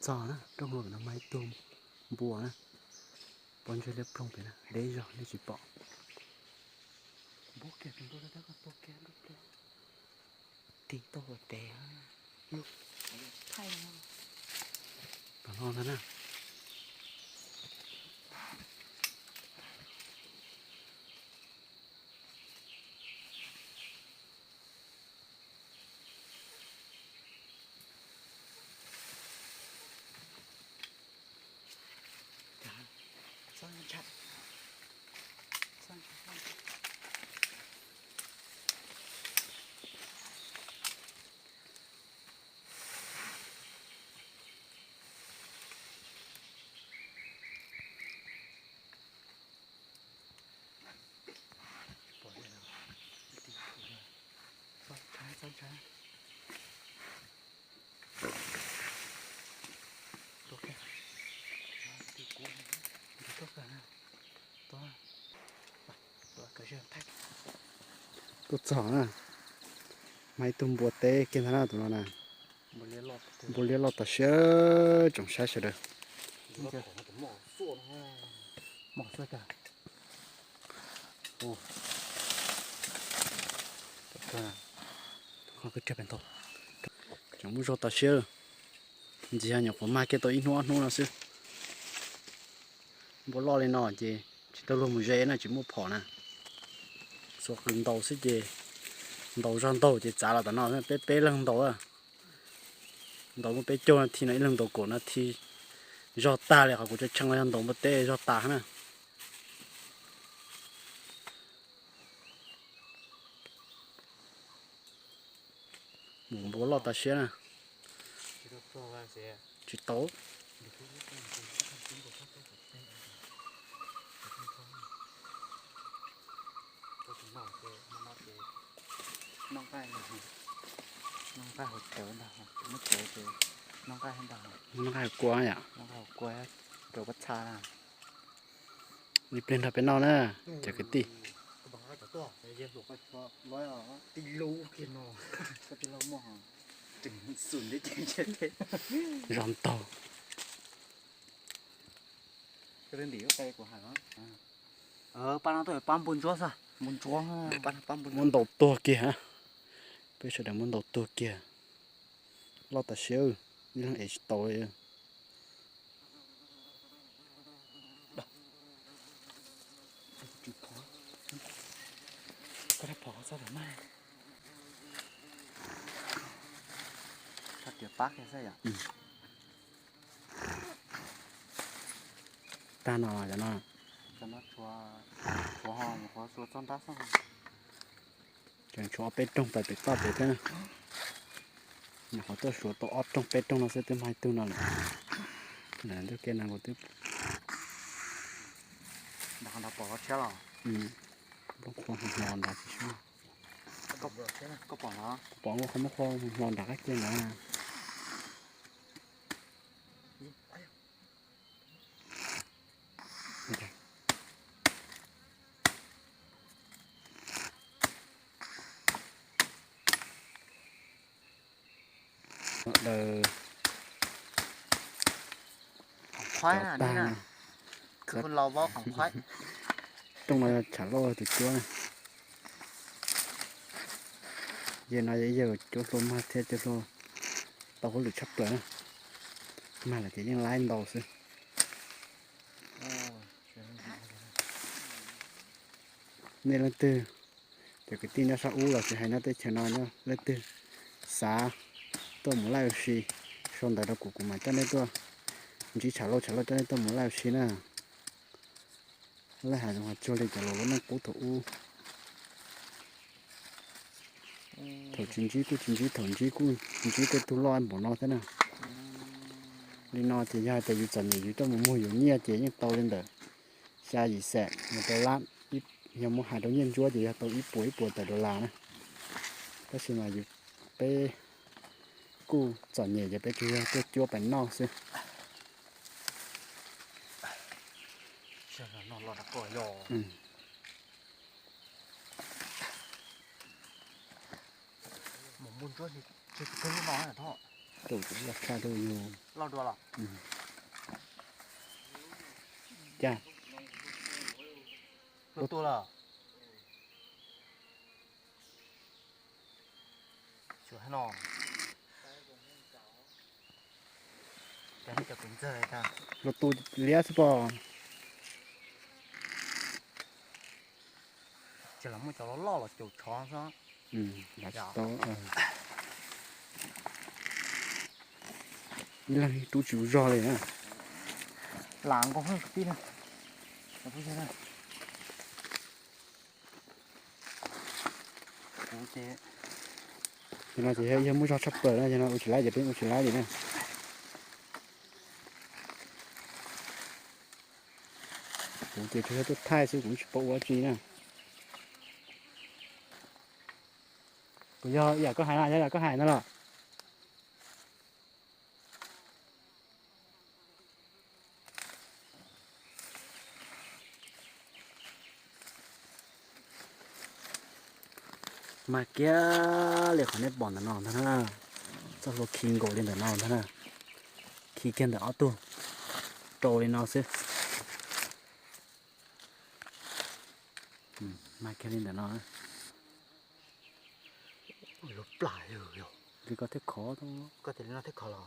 txog na, rooj hauv no mas ib tug npua na, pob ntseg liab ploog pem na, deb zog nej tsis pom. Tig tau ua pem, thaij no ntag na. Tuaj txog na, mas ib tug npua teb kiag ntag na tus no na. Npua liab loj tas siab, tsoom saib sawv daws. Tseem muaj zog tas siab, ntxim yog nyuam qhuav mag kiag tau ib hnub ob hnub no xwb. Npua loj li no ces tsis tau luag mus ze na, tsis muaj phom na. Xuas qws ntaus xwb ces ntaus zog ntaus ces txav los tom no, peb peb leeg ntaus. Ntaus muaj peb caug nas this no, ib leeg ntaus kaum nas this, zog tag li qhov kuv tshee los yog ntaus npua teb zog tas na. Mus npua loj tas siab na. Tsis tau. Noj nqaij kua yom. Li pliag nrog peb noj na, cov kwv tij. Zog ntaug. Muab ntaus tuag kiag, peb sawv daws muab ntaus tuag kiag. Loj tas siab, ib leeg ev tsis tau li. Tag no, tseem tshuav ob peb rooj pais pem toj pem thiab na. Nyuam qhuav tuaj suav tau ob rooj peb rooj no xwb twb mag ib tug no lawm. Ntuj ke no kuv twb nplooj qhuav hlo nrad tsis sub. Pom nplooj qhuav hlo nrad qab ke ntawd. Daws, khoom qhuaib cov na, tag na. Rooj no yog tshav loj tus cuab na. Yawg no yog yawg cuab hlua mag thiab cuab hlua tau hauj lwm tshaj plaws na. Mag lawm ces yeej laib ntaus xwb. Nej leej twg, cov kwv tij nyob sab ub los tsis hais nyob teb chaws no, leej twg xav tuaj mus laij ua si, sau ntawv rau kuv, kuv mam coj nej tuaj ntsib tshav loj, tshav loj coj nej tuaj mus laij ua si na. Lawv hais zoo tsuag li cov laus lub neej qub thaum ub. Thaum tsis ntsib kuj tsis ntsib, thaum ntsib kuj ntsib tej tug loj npaum no thiab na. Li no ces yog hais tias yus txom nyem yus coj mus muag yus nyiaj ces yeej tau li ntawm xya yim xees mus rau lab, yog muab hais rau nyiaj ntsuab ces yog tau ib puas ib puas tawm dollar na. Tab sis mas yus, peb kuj txom nyem ces peb tsuas yog tuaj cuab pais noj xwb. Tus yog tshaj rau yus. Loj dua los? Cas? Loj tuaj los? Xyov no. Cas nej cov kuv ntxawg tas. Loj tuaj liab xwb pom. Ces los muaj cov loj loj los caum tshov xwb. Tsis tau. Ib leeg rub tsis ua zog li na. Lam nkaus kwv tij na. Kuv ces, no ces yog muaj zog tshaj plaws na, yog no ua tsis laib ces peb ua tsis laib li na. Kuv ces tsuas yog tuaj thaij xwb, kuv tsis paub ua dab tsi na. Kuv yog yam koj hais na, yog yam koj hais no los. Mag kiag li qhov nej pom ntawm no ntag na. Txoj hlua khi nkaus li ntawm no ntag na. Khi kiag ntawm ob tug rau li no xwb. Mag kiag li ntawm no. Li koj thiaj khov, koj tias li no thiaj khov los?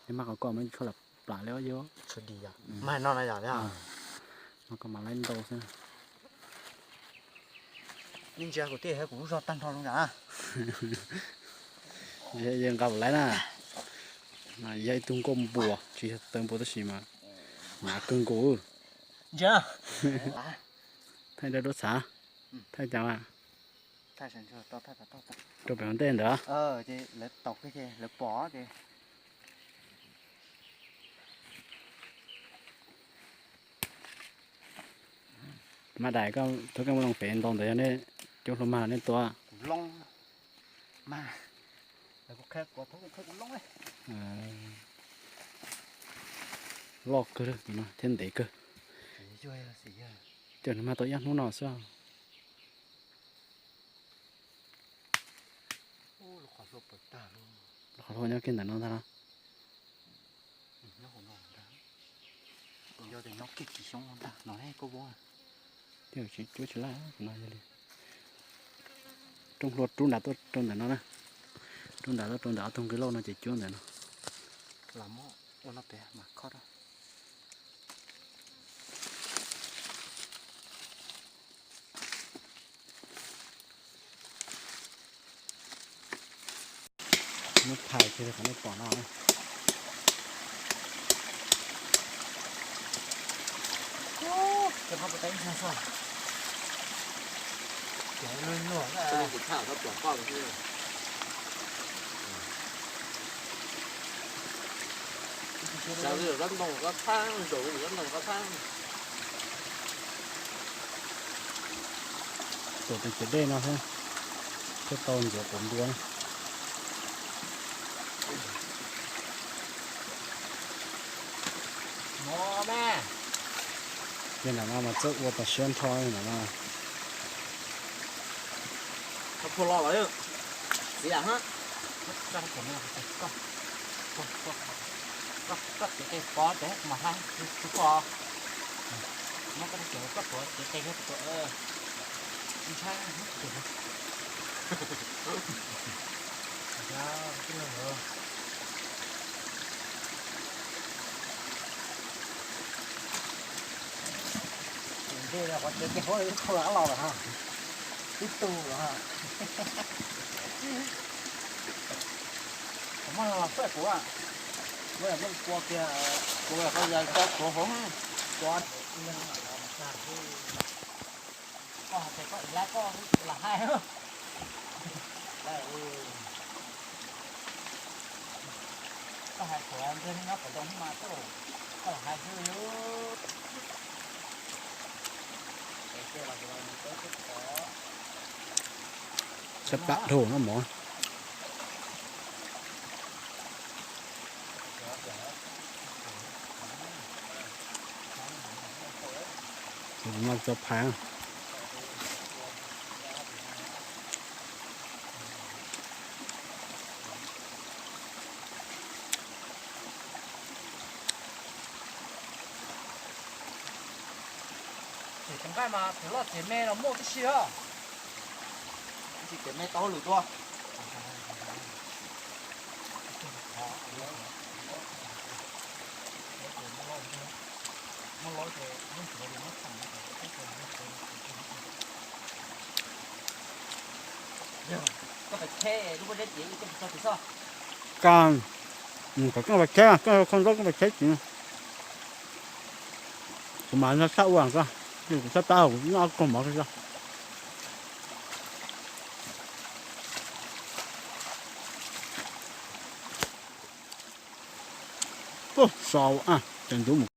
Li mas qhov koj mas tshuav lam plam li os yog. Tshuav dis yom? Mas no na yom? No koj mas laib ntau xwb. Nej ntsia kuv thiaj yog kuv lub zog tag nrho zoo na. Yog nqa laib na. Yog ib tug nkauj npua, tsis yog tawv npua tab sis mas hnyav kawg nkaus. Ntsia. Thaij rau duab txhav. Thaij cas mas? Rau pem hauv ntej ntawd. Lawv pom ces. Maj daim, koj thov koj mus loo pem ntau ntawd yog nej cov hlua mag los nej tua. Loj kawg no thiab ntev kawg. Coj nws mag tau ib hnub no xwb. Qhov hlua nyob kiag ntawm no ntag no. Tiag, tsis cuab tsis laj no yog li. Rooj hlua rub nram tuaj rau ntawm no na. Rub nram tuaj rau ntawm ob tug nqi lauj no ces cuab ntawm no. Muab phais kiag li qhov nej pom no. Tuam tus ciav dej no thiab, thiaj tau ntxuav quav npua. Yog ntawm no mas txawj ua tas siab nrho ntawm no. Txiav hab. Koj txiav tes pov tes mas hab, tsis pom. Muab koj txiav, koj tuav txiav tes koj tuav. Ntshai. Ntej qhov tsev ces huab ib qho los lawm, ib tug los. Muab los faj kuv, muab los kua kiag, kuv los koj yog cov kuv hov kua. Koj hais tias koj ib lab koj lam hais. Koj hais kuv ntiag nyob pem ntoo mas koj lam hais xwb. Sab plam dhau no mog. Kuv mas tso phais. Nqaij mas txiv loj txiv me los muaj tib si os. Txiv me tau hauj lwm dua. Koj pais cheb, lub pob zeb ces koj pais tso tsis txhob. Koj, koj pais cheb, koj kho ntaub koj pais cheb tsis. Kuv mas sab ua koj, kuv sab tab kuv noj koj mov koj. Puag sau, ces ntub mus.